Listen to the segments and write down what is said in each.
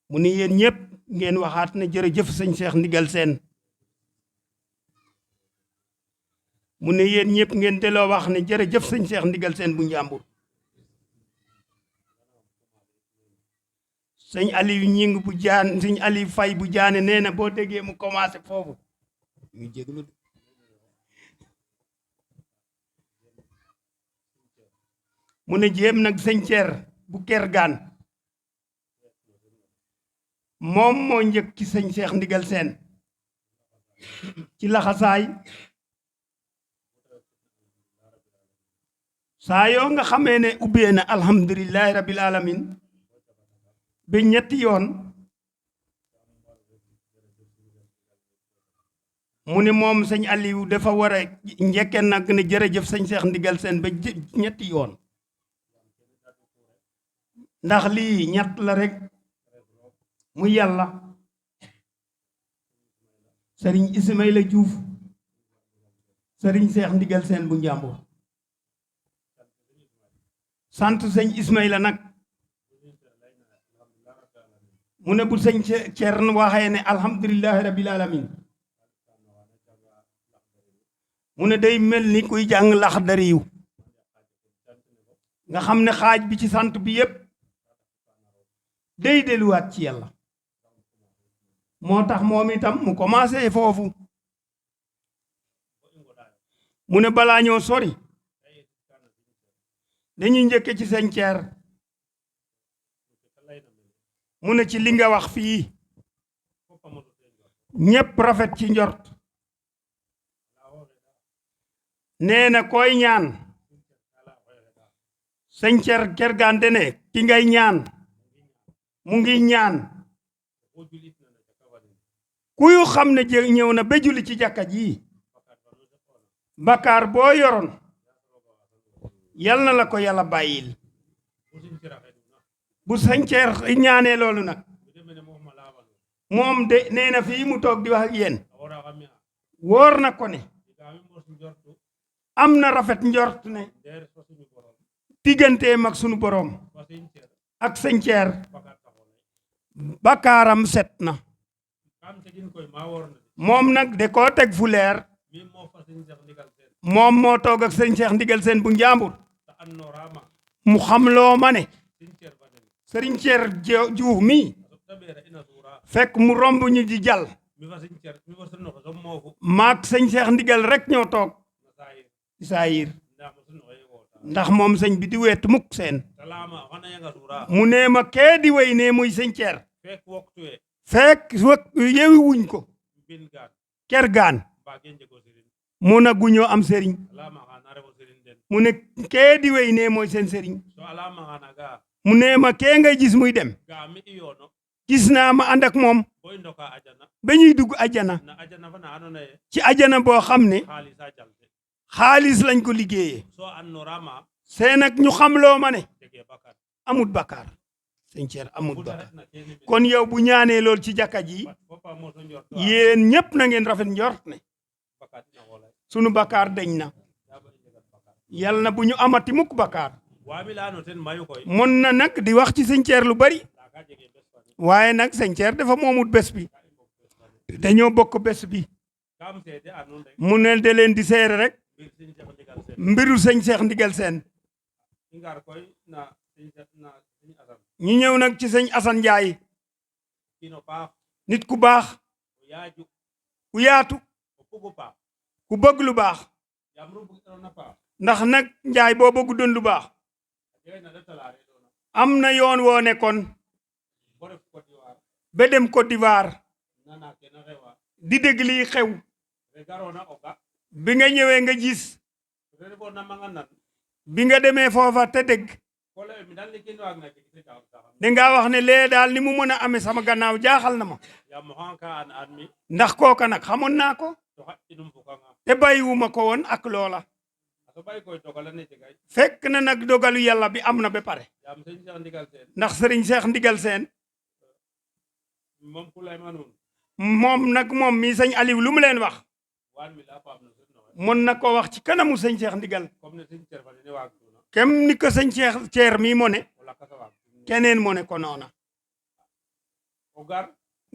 mu ne yéen ñëpp ngeen waxaat ne jërëjëf sëñ Cheikh Ndigal Sène mu ne yéen ñëpp ngeen delloo wax ne jërëjëf sëñ Cheikh Ndigal Sène bu Njàmbur sëñ Aliou ñing bu jaan sëñ Aliou Fay bu jaane nee na boo déggee mu commencé foofu ñu jéglu mu ne jéem nag sëñ Ceer bu Kergaan moom moo njëkk ci sëñ Cheikh Ndigal Sène ci laxasaay saa yoo nga xamee ne ubbee na alhamdulillahi rabbil alamin ba ñetti yoon mu ne moom sëñ Aliou dafa war a njëkke nag ne jërëjëf sëñ Cheikh Ndigal Sène ba ñetti yoon ndax lii ñett la rek mu yàlla sëriñ Ismaïla Diouf sëriñ Cheikh Ndigal Sène bu Njàmbur sant sëñ Ismaïla nag mu ne bu sëñ Ceern waxee ne alhamdulillahi rabbil alamin mu ne day mel ni kuy jàng Laxdariyu nga xam ne xaaj bi ci sant bi yépp day delluwaat ci yàlla moo tax moom itam mu commencé foofu mu ne balaa ñoo sori dañuy njëkke ci sëñ Ceer mu ne ci li nga wax fii ñépp rafet ci njort nee na koy ñaan sëñ Ceer Kergaan dene ki ngay ñaan mu ngi ñaan kuyu xam ne ñëw na ba julli ci jàkka ji bakkaar boo yoroon yal na la ko yàlla bàyyil bu sëñ Ceer ñaanee loolu nag moom de nee na fii mu toog di wax ak yéen wóor na ko ne am na rafet njort ne digganteem ak sunu boroom ak sëñ Ceer bakkaaram set na moom nag de koo teg fu leer moom moo toog ak sëñ Cheikh Ndigal Sène bu Njàmbur mu xam loo ma ne sëriñ Ceer Juuf mi fekk mu romb ñu di jàll maak sëñ Cheikh Ndigal rek ñoo toog ci saayir ndax moom sëñ bi di weet mukk seen mu nee ma kee di way ne muy sëñ Ceer fekk yewi wuñ ko Kergaan mu na guñoo am sëriñ mu ne kee di way ne mooy seen sëriñ mu nee ma kee ngay gis muy dem gis naa ma ànd ak moom ba ñuy dugg ajana ci ajana boo xam ne xaalis lañ ko liggéeyee seen ak ñu xam loo ma ne amut bakkaar sëñ Ceer amut bakkaar kon yow bu ñaanee lool ci jàkka ji yéen ñépp na ngeen rafet njort ne sunu bakkaar deñ na yal na bu ñu amati mukk bakkaar mën na nag di wax ci sëñ Ceer lu bari waaye nag sëñ Ceer dafa moomut bés bi dañoo bokk bés bi mu ne de leen di seere rek mbiru sëñ Cheikh Ndigal Sène ñu ñëw nag ci sëñ Assane Ndiaye nit ku baax ku yaatu ku bëgg lu baax ndax nag Ndiaye boo bëgg doon lu baax am na yoon woo nekkoon ba dem Côte d'Ivoire di dégg liy xew bi nga ñëwee nga gis bi nga demee foofa te dégg dangaa wax ne lee daal ni mu mën a amee sama gannaaw jaaxal na ma ndax kooka nag xamoon naa ko te bàyyiwuma ko woon ak loola fekk na nag dogalu yàlla bi am na ba pare ndax sëriñ Cheikh Ndigal Sène moom nag moom mi sëñ Aliou lu mu leen wax mën na ko wax ci kanamu sëñ Cheikh Ndigal kem ni ko sëñ Cheikh Ceer mi mo ne keneen mo ne ko noona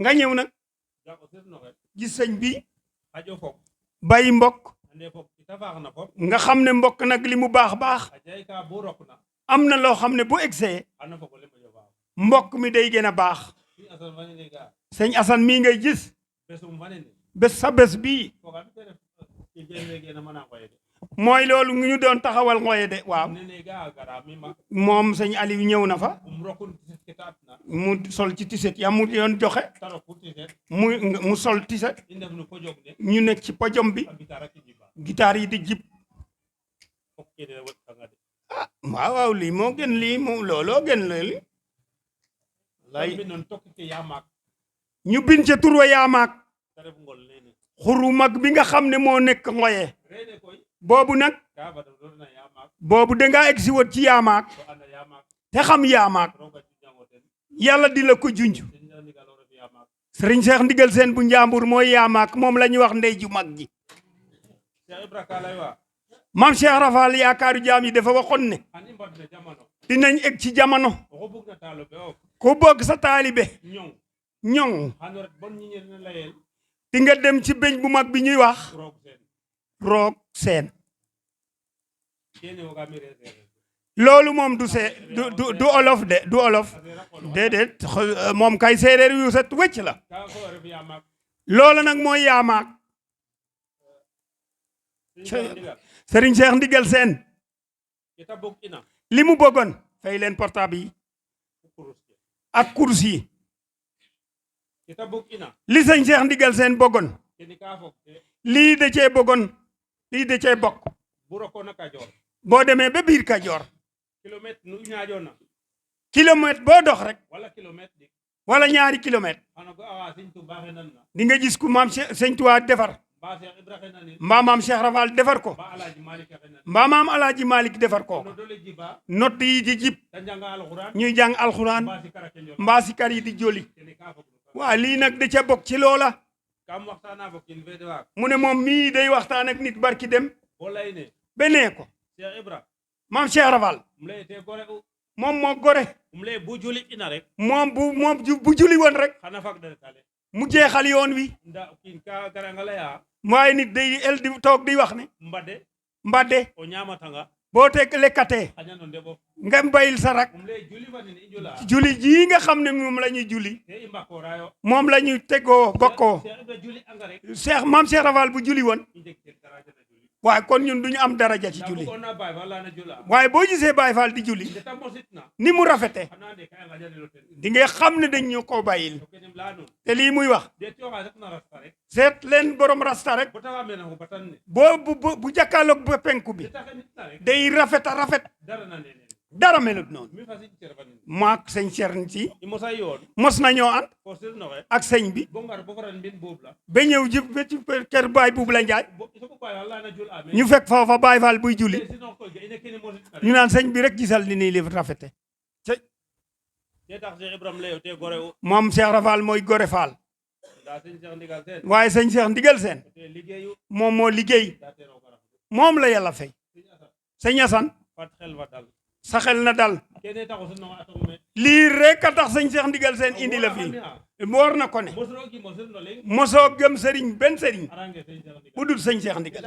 nga ñëw nag gis sëñ bi bay mbokk nga xam ne mbokk nag li mu baax am na loo xam ne bu egsee mbokk mi day gën a baax sëñ Assane mii ngay gis bés sa bés bii mooy loolu ñu doon taxawal ngoye de waaw moom sëñ Aliou ñëw na fa mu sol ci tiset ya mu yoon joxe mu sol tiset ñu nekk ci pojom bi gitaar yi di jib ah waaw lii moo gën lii moom looloo gën loolu lay ñu bin ca tur wa yaamaak xuru mag bi nga xam ne moo nekk ngoye boobu nag boobu dangaa egsi woon ci yaamaak te xam yaamaak yàlla di la ko junj sëriñ Cheikh Ndigal Sène bu Njàmbur mooy yaamaak moom la ñuy wax ndey ju mag ji maam Cheikh Rafal yaakaaru jaam yi dafa waxoon ne dinañ egg ci jamono ku bëgg sa taalibe ñoŋ di nga dem ci beñ bu mag bi ñuy wax roog seen loolu moom du du olof de du olof déedéet moom kay séeréer yu set wëcc la loolu nag mooy yaamaak Serigne Cheikh Ndigal Sène li mu bëggoon fay leen portable yi ak course yi li sëñ Cheikh Ndigal Sène bëggoon lii da cee bëggoon lii da cee bokk boo demee ba biir Kajoor kilomètre boo dox rek wala ñaari kilomètre di nga gis ku maam sëñ Tuubaa defar mbaa maam Cheikh Rafal defar ko mbaa maam Alaaji Malik defar ko not yi di jib ñuy jàng alxuraan mbaa sikar yi di joli waa lii nag da ca bokk ci loola mu ne moom mii day waxtaan ak nit barki dem ba nee ko maam Cheikh Rafal moom moo gore moom bu juli woon rek mu jeexal yoon wi waaye nit day el di toog di wax ne mbadde boo teg lekkatee nga mbayil sa rak juli jii nga xam ne moom la ñuy juli moom la ñuy tegoo bokkoo maam Cheikh Rafal bu juli woon waaye kon ñun duñu am daraja ci julli waaye boo gisee Baay Faal di julli ni mu rafete di nga xam ne dañ ñu ko bàyyil te lii muy wax seet leen borom rasta rek boo bu jàkkaarloog ba penku bi day rafet a rafet dara melut noonu maak sëñ Cerno ci mos nañoo ànd ak sëñ bi ba ñëw ji ba ci kër baay buubu la njaay ñu fekk foofa Baay Faal buy julli ñu naan sëñ bi rek gisal ni nii li rafete moom Cheikh Rafal mooy gore faal waaye sëñ Cheikh Ndigal Sène moom moo liggéey moom la yàlla fay sëñ Assane sa xel na dal lii rek a tax sëñ Cheikh Ndigal Sène indi la fii war na ko ne mosoo gëm sëriñ benn sëriñ bu dul sëñ Cheikh Ndigal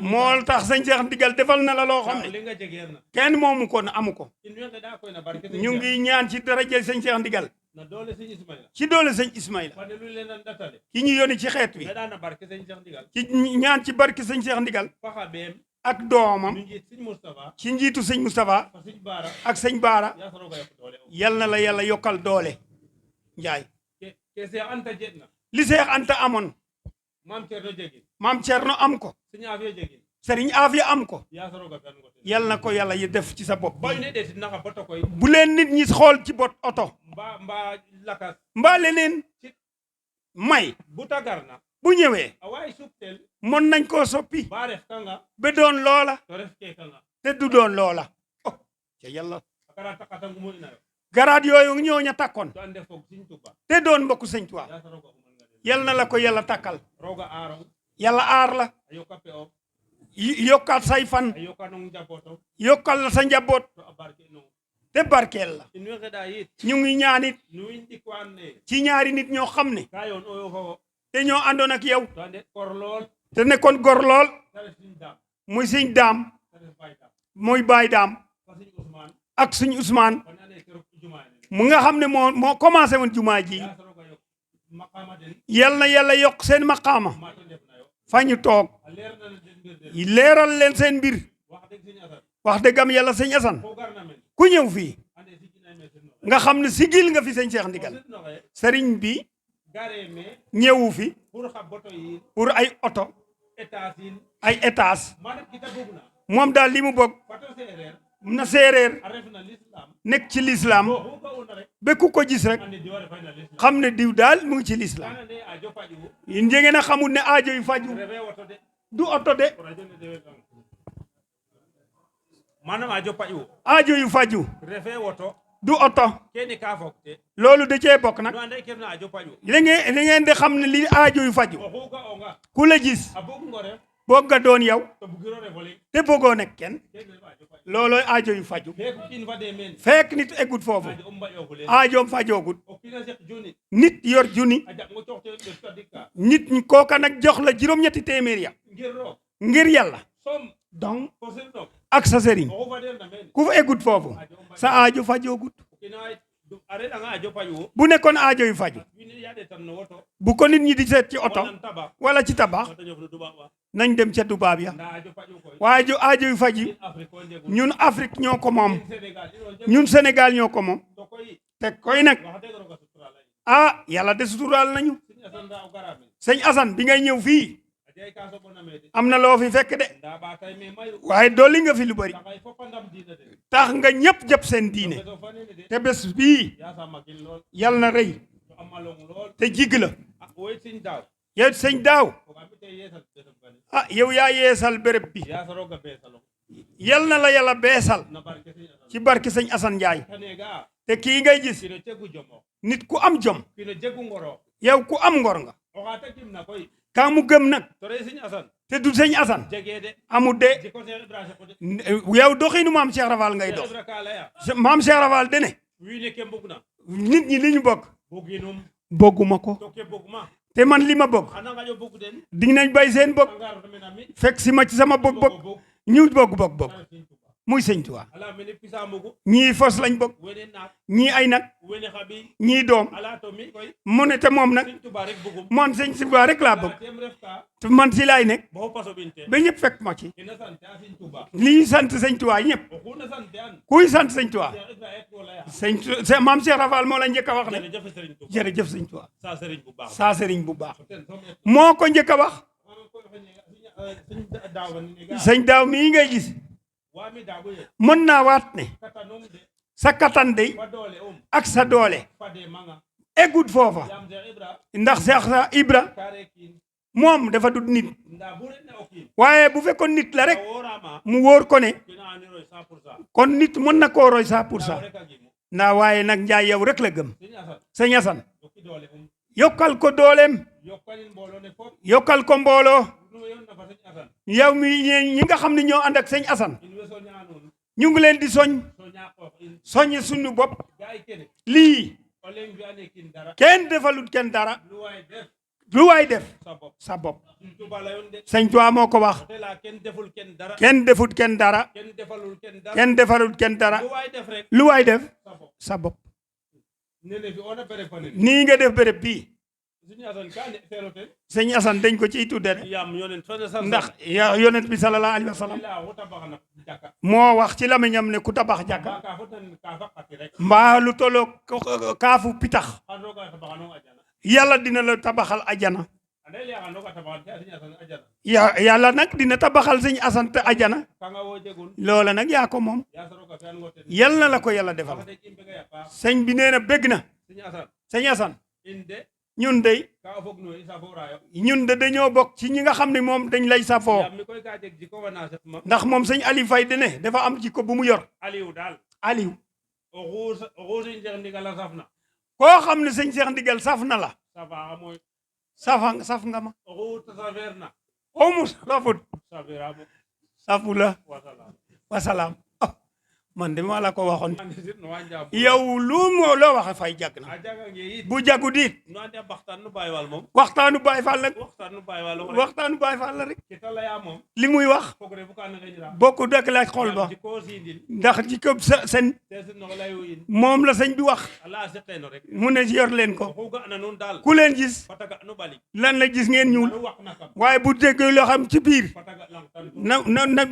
moo tax sëñ Cheikh Ndigal defal na la loo xam ne kenn moomu ko na amu ko ñu ngi ñaan ci daraja sëñ Cheikh Ndigal ci doole sëñ Ismaïla ki ñu yónni ci xeet wi ci ñaan ci barke sëñ Cheikh Ndigal ak doomam ci njiitu sëñ Moustapha ak sëñ Baara yal na la yàlla yokkal doole Njaay li Seex Anta amoon maam Cerno am ko sëriñ Afia am ko yal na ko yàlla yi def ci sa bopp bu leen nit ñi xool ci bot oto mbaa leneen may bu ñëwee mën nañ koo soppi ba doon loola te du doon loola oh ca yàlla garaat yooyu ñoo ña takkoon te doon mbokku sëñ Tuubaa yal na la ko yàlla takkal yàlla aar la yokkaat say fan yokkal la sa njaboot te barkeel la in we da yit ñu ngi ñaanit nu win dikwane ci ñaari nit ñoo xam ne ka yon oyo fo te ñoo àndoon ak yow to ande kor lool te nekkoon gor lool tare sin dam muy sëñ daam tare bayta muy baay daam fa sin Ousmane ak suñu Ousmane kon ane kero jumaane mu nga xam ne moo commencé woon jumaa ji ya soro ko yok maqama den yal na yàlla yokk seen maqaama ma to def na yo fa ñu toog a leer na den mbir den leeral leen seen mbir wax dëgg sin asar wax dëggam yàlla sëñ Assane ko gar na men ku ñëw fii ande sigina me sen no nga xam ne sigil nga fi sëñ Cheikh Ndigal sen no xe sëriñ bi gare me ñëwu fi pour xa boto yi pour ay oto état sin ay étage man kita bugna moom daal li mu bëgg fato sereer na séeréer a ref na l'islam nekk ci lislaam bo hu ga una rek ba ku ko gis rek ande diware fay na l'islam xam ne diw daal mu ngi ci lislaam kana ne a jopaju njëgeen a xamul ne aajo yu faju rebe woto de du oto de ko radio ne dewe kan manam a jopaju aajo yu faju refe woto du oto keni ka fokte loolu da cee bokk nag no ande kerna a jopaju li ngeen di xam ne li aajo yu faju o hu ga onga ku la gis a bug ngore boog nga doon yow to bugiro refole te bëggoo nekk kenn kene a jopaju loolooy aajo yu faju fe ko kin fade men fekk nit eggut foofu ade umba yogule aajoom fajoogut o kina sek joni nit yor junni a jak ngo toxte de tadika nit ñi kooka nag jox la juróom-ñetti téeméer ya ngir ro ngir yàlla som donc ko sen no ak sa sëriñ o hu fade na men ku fa eggut foofu sa aajo fajoogut o kina are da nga a jopaju bu nekkoon aajo yu faju wini yade tan no woto bu ko nit ñi di seet ci oto wonan taba wala ci tabax wata ñof no tuba ba nañ dem ca tubaab ya nda a jopaju koy waaye aajo yu faj yi in afrique o njegu ñun Afrique ñoo ko moom in sénégal ino njegu ñun Sénégal ñoo ko moom to koy te koy nag wax dëgg roga sutura lay ah yàlla de suturaal nañu sin asan da o gara men sëñ Assane bi ngay ñëw fii a jey ka soɓona me de am na loo fi fekk de nda ɓatay me mayu waaye dolli nga fi lu bari taxay fopa ndam diina de tax nga ñëpp jëpp seen diine beso fanene de te bés bii yasa magin lool yàlla na rëy to amalong lool te jig la a woy sin daw yow sëñ daaw foga mi te yesal besam gane ah yow yaa yeesal béréb bi yasa roga besalong yal na la yàlla beesal na barke sin asan ci barke sëñ Assane Ndiaye tane ga te kii ngay gis kino cegu jomo nit ku am jom kino jegu ngoro yow ku am ngor nga oxa ta gimna koy kaa mu gëm nag to re sin asan te du sëñ Assane jege de amul de jiko Cheikh Ibra ko de yow doxinu maam Cheikh Rafal ngay Cheikh dox Ibra ka leya maam Cheikh Rafal dene wiine ke mbugna nit ñi li ñu bokk buginum bogguma ko to ke bugma te man li ma bokk ana nga yo bug den dinañ bay seen bokk angar mena mi fekk si ma ci sama bokk bokk bug ñu bokk bokk bokk ana sin tuba muy sëñ Tuubaa ala mene pisa mugu ñii fos lañ bokk wene naak ñii ay nag wene xabi ñii doom ala to mi koy mu ne te moom nag sin tuba rek bugum man sëñ Tuubaa rek laa ala bëgg tem ref ka te man si laay nekk bo paso binte ba ñëpp fekk ma ci ina sante a sin tuba lii sant sëñ Tuubaa ñëpp o xuna sante an kuy sant sëñ Tuubaa Cheikh Ibra et ko leya maam Cheikh Rafal moo la njëkk a wax ne jërëjëf Serigne Touba jërëjëf sëñ Tuubaa sa Serigne bu baax saa sëriñ bu baax ten som et moo ko njëkk a wax sin daawa ni ga sëñ daaw mii ngay gis wa mi daago ye mën naa waat ne katanum de sa kattan de fa doole ak sa doole fade manga eggut foofa yam Cheikh Ibra ndax Cheikh sa Ibra kare kin moom dafa dut nit nda bu ret ne o kin waaye bu fekkoon nit la rek a worama mu wóor ko ne kina aniroy 100% kon nit mën na koo roy 100 pour nda cent rek a gimu ndaa waaye nag njaay yow rek la gëm sin asan sëñ Assane dokki doole yokkal ko dooleem yokkalin mbooloo ne fop yokkal ko mbooloo nu yon na fa sin asan yow mi ñi nga xam ne ñoo ànd ak sëñ Assane in we so ñaanun ñu ngi leen di soñ so ñaqoox in soññ suñu bopp ga i kene lii o leŋ fi ane kin dara kenn defalut kenn dara lu waay def lu waay def sa bopp sa bopp Sëriñ Tuuba la yoon de sëñ Tuubaa moo ko wax te la kenn deful kenn dara kenn defut kenn dara kenn defalul kenn dara kenn defalut kenn dara lu waay def rek lu waay def sa bopp sa bopp nene fi ona pere fane nii nga def béréb bii suñu asan ka ne feero ten sëñ Assane dañ ko ciy tudde rek yam yonen fene sa ndax yonent bi sallallahu alayhi wa sallam la xuta baxana jaka moo wax ci lamiñam ne ku tabax jàkka ba ka fotan ka faqati rek mbaa lu tolloo kaafu pitax xan roga tabaxano ajana yàlla dina la tabaxal ajana ande le xan roga tabaxan te suñu asan ajana yàlla nag dina tabaxal sëñ Assane te ajana ka nga wo jegun loola nag yaa ko moom ya sa roga fi an ngoten yal na la ko yàlla defal wax de kimbe ga yapa sëñ bi nee na bégg na suñu asan sëñ Assane inde ñun de ka fog no isa fo rayo ñun de dañoo bokk ci ñi nga xam ne moom dañ lay safoo yam mi koy ka jeg jiko wana set ma ndax moom sëñ Aliou Faye dene dafa am jikko bu mu yor Aliou daal Aliou o xuusi njeex ndigala safna koo xam ne sëñ Cheikh Ndigal saf na la safa mooy saf nga ma o xuuta safeer na omu safut safeera mo safu la wasalaam wasalaam man de maa la ko waxoon ande sit no wanja yow lu moo loo waxe fay jag na a jaga nge it bu jagu diit no ande baxtaan nu Baye Fall moom waxtaanu Baay Faal nag waxtaan nu Baye Fall rek waxtaanu Baay Faal la rek ke ta laya moom li muy wax fogre bu ka ngeñra bokku dëkk la xol ba jiko sindil ndax jikko seen te sit no layo in moom la sëñ bi wax ala seqeno rek mu ne yor leen ko oxu ga na nun daal ku leen gis fataga nu bali lan la gis ngeen ñuul nu wax na kam waaye bu dégg loo xam ci biir fataga lang tan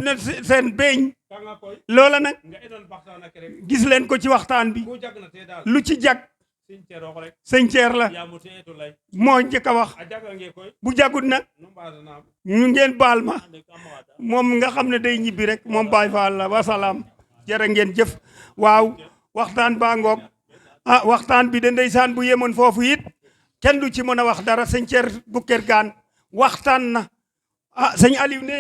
na seen beeñ kanga koy loola nag nga enon baxtaan ak rek gis leen ko ci waxtaan bi ku jag na te daal lu ci jag sin cerox rek sëñ Ceer la yamu te etu lay moo njëkk a wax a jaga nge koy bu jagut nag nu mbaasanaam ñu ngeen baal ma ande kam waxata moom nga xam ne day ñibbi rek moom Baay Faal la wasalaam jërë ngeen jëf waaw waxtaan baa ngoog waxtaan bi de ndeysaan bu yemoon foofu it kenn du ci mën a wax dara sëñ Ceer bu Kër Gaan waxtaan na sëñ Aliou nee